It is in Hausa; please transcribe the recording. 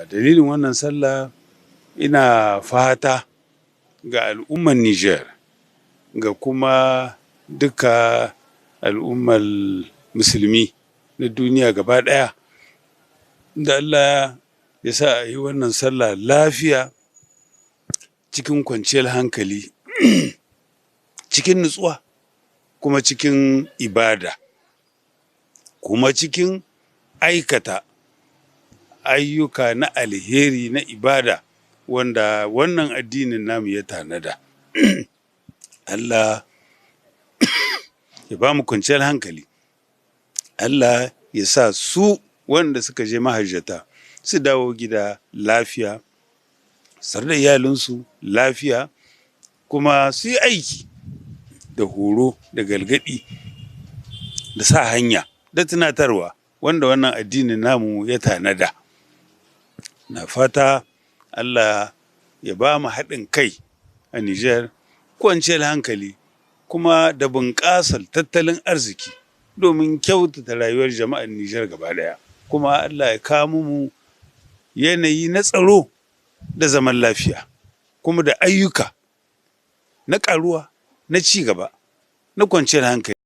Dalilin wannan sallah, ina fata ga al'ummar Nijar, ga kuma duka al'ummar musulmi na duniya gaba ɗaya, da Allah ya sa a yi wannan sallah lafiya, cikin kwanciyar hankali, cikin nutsuwa, kuma cikin ibada, kuma cikin aikata ayyuka na alheri na ibada wanda wannan addinin namu ya tanada. Allah ya ba mu kwanciyar hankali. Allah ya sa su wanda suka je mahajjata su dawo gida lafiya, sar da iyalinsu lafiya, kuma su yi aiki da horo da galgadi da sa hanya da tunatarwa wanda wannan addinin namu ya tanada. Na fata Allah ya ba mu haɗin kai a Nijar, kwanciyar hankali, kuma da bunƙasar tattalin arziki domin kyautata rayuwar jama'ar Nijar gaba ɗaya. Kuma Allah ya kawo mu yanayi na tsaro da zaman lafiya, kuma da ayyuka na ƙaruwa, na ci gaba, na kwanciyar hankali.